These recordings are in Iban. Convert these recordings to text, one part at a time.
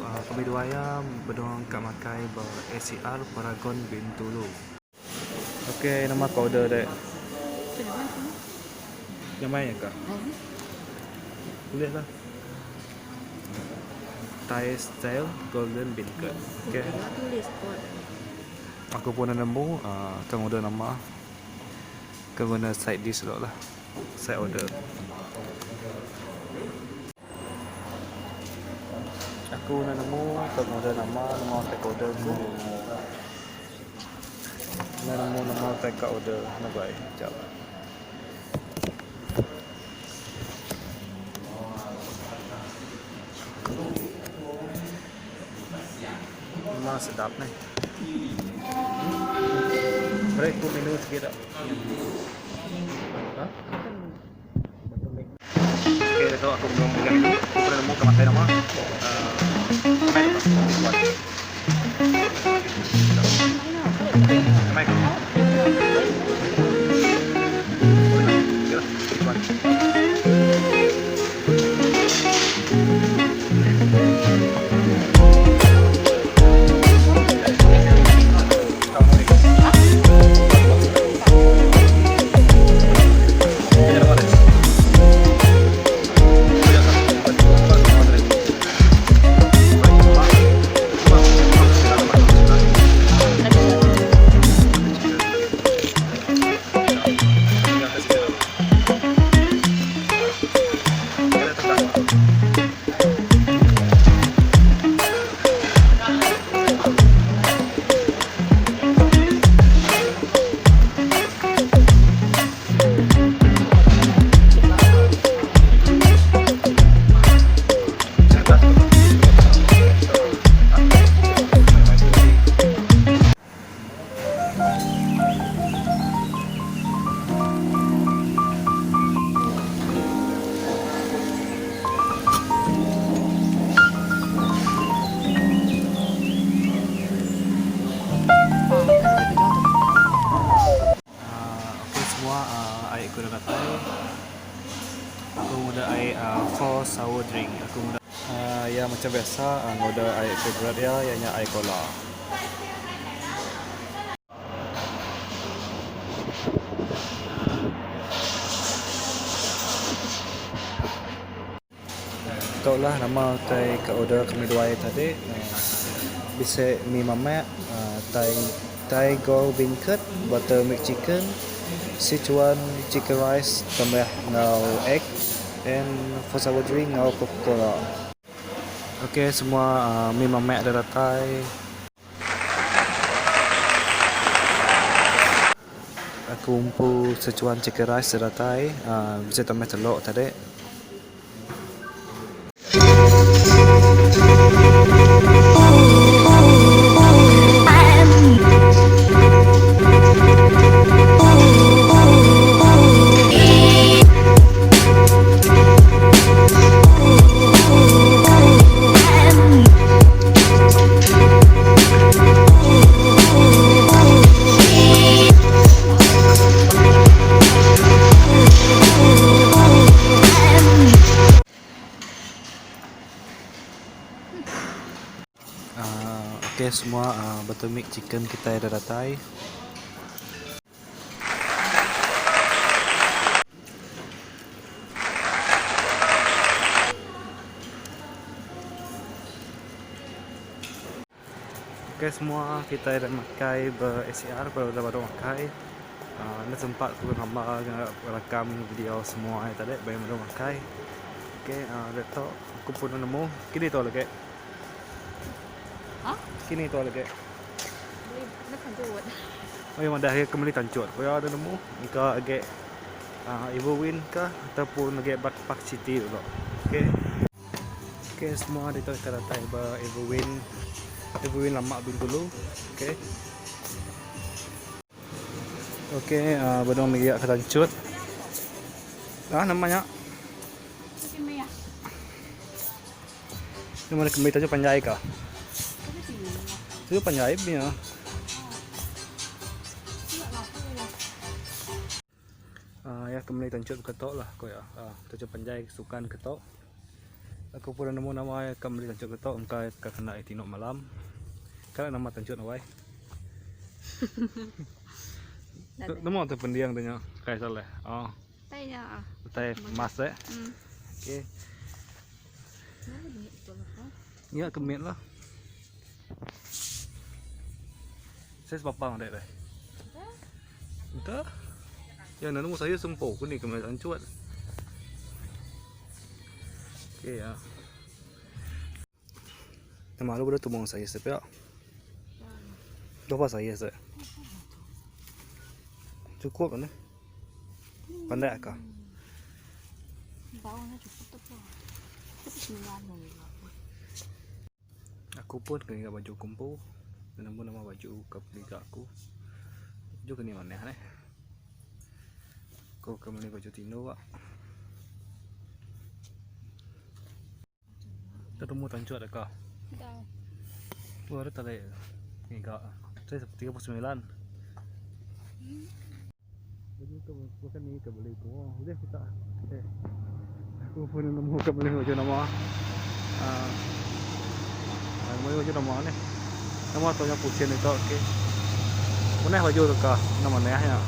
kami duai iya benung ka makai ba ACR Paragon Bintulu. Ok nama ka order dek? Nyamai nya ka? Ulih lah. Thai style golden beancurd. Ok. Aku pun enda nemu ka order nama. Ka guna side dish dulu lah. Side order. Aku enda nemu ka order nama nama utai ka order ku. Enda nemu nama utai ka order enda bai. Jap. Memang sedap neh. Beri ku menu sikit dak. Ha? Okey, tu aku belum buka menu. Aku pernah nemu ke makai nama. Uh, mai tu. This one. Mai tu. Boleh lah. Okey lah. This one. Okay semua ai ku dah datai aku nguna ai four sour drink aku nguna iya macam biasa ngorder ai favourite iya iya nya ai cola. Tu lah nama utai ke order kami duai tadi bisi mi mamak thai thai go beancurd buttermilk chicken sichuan chicken rice tambah enggau egg and four sour drink enggau coca cola. Ok semua mi mamak dah datai. Aku empu Sichuan chicken rice dah datai bisi tambah telok tadi. Aaa ok semua aaa buttermilk chicken kitai dah datai. Ok semua kitai dah makai ba ACR baru dah baru makai aaa enda sempat ku ngambar rakam video semua ai tadi bai melu makai ok aaa diatu aku pun nemu kini tu lagi kini tu lagi. Oi madah iya ke meli tanchut ku iya da nemu engka agi aaa Everwin ka ataupun agi ba Park City dulu ok. Ok semua ditu kita datai ba Everwin Everwin lama Bintulu ok. Ok aaa benung mega ke tanchut aaa nama nya. Nama ne kembi taja panjai ka. Taja panjai punya. Aaa ya kembi tanchut ke tu lah ko iya. Aaa taja panjai sukan ke tu. Aku pun nemu nama iya ka meli tanchut ke tu engka iya ka kena iya tinduk malam. Ka nama tanchut ne wai. Nemu tu pending tu nya kai salah. Oh. Utai nya. Utai emas eh. Hmm. Okey. Nya ke mit lah. Saya sebapang dek deh. Entah. Ya nemu saya sempo ku ni ke meli tanchut. Okey ya. Nama lu boleh tumung saya sepia. Berapa saya se? Cukup kan? Pandai kah? Bau nya cukup tu pun. Aku pun kena ngiga baju aku empu. Nemu nama baju ke giga aku. Baju ke ni manah neh. Aku ke meli baju tinduk. Tetemu tanchut deka. Wah ada tali ngiga. 39. Baju ke bukan ni ke beli ku. Oh, ulih kita. Okay. Aku pun nemu ke beli baju nama. Ah. Uh, beli baju nama ni. Nama tu yang pusin itu okey. Manah baju tu kah? Nama manah nya.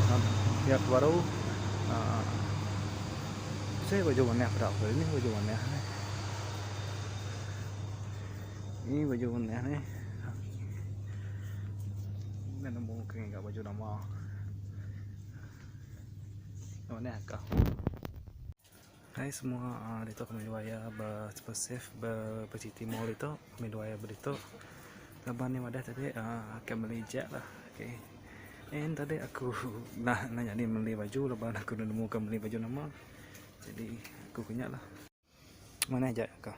Ya baru. Ah. Bisi baju manah peda aku ni baju manah ni. Ni baju manah ni. Enda nemu ke ngiga baju nama. Manah ka. Hai semua aaa ditu kami dua iya ba Supersave ba City Mall ditu kami dua iya ba ditu laban ne madah tadi aaa ka meli jack lah okay. And tadi aku nah enda nyadi meli baju laban aku enda nemu ka meli baju nama jadi aku ke nya lah. Manah aja ka.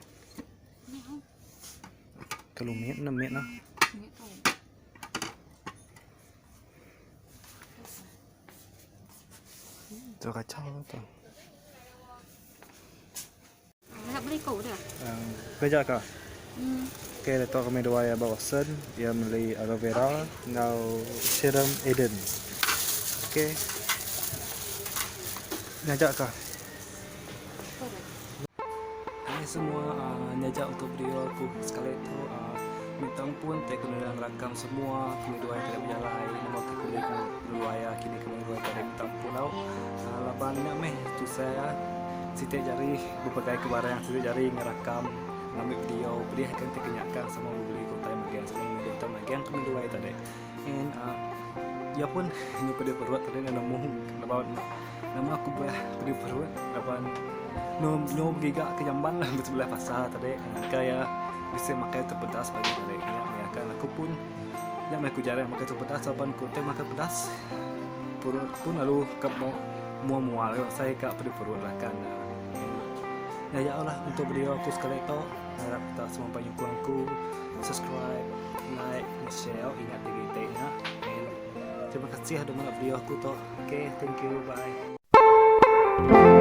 Kelalu mit enda mit lah. Tu kacau tu. Nak beli ko dah. Um, kerja ka? Hmm. Okay, letak kami dua ya bawa sen, ia beli aloe vera enggau serum Eden. Okay. Ngajak ka? Hai semua, uh, nyajak untuk video aku sekali tu uh, minta ampun tak kena rakam semua kami dua tidak berjalai nama aku kami dua ya kini kami dua tidak minta ampun tau uh, laban nya meh tusah ya siti jari bepegai ke barang siti jari ngerakam ngambi video pedih kan ti kenyakang sama bebeli ke utai magang sama bebeli utai magang kami dua tadi and uh, ya pun nyu pedih perut tadi enda nemu laban nama aku buah pedih perut laban nyu nyu begiga ke jamban lah sebelah pasar tadi engka ya bisi makai tu pedas pagi tadi nya meh akan aku pun nya meh aku jarang makai tu pedas laban ku enti makai pedas perut pun lalu ka mual mual asai ka pedih perut lah kan. Nya ya lah untuk video aku sekali tu harap kita semua penyokong aku subscribe like dan share ingat ti iti nya and terima kasih dah meda video aku tu okay thank you bye.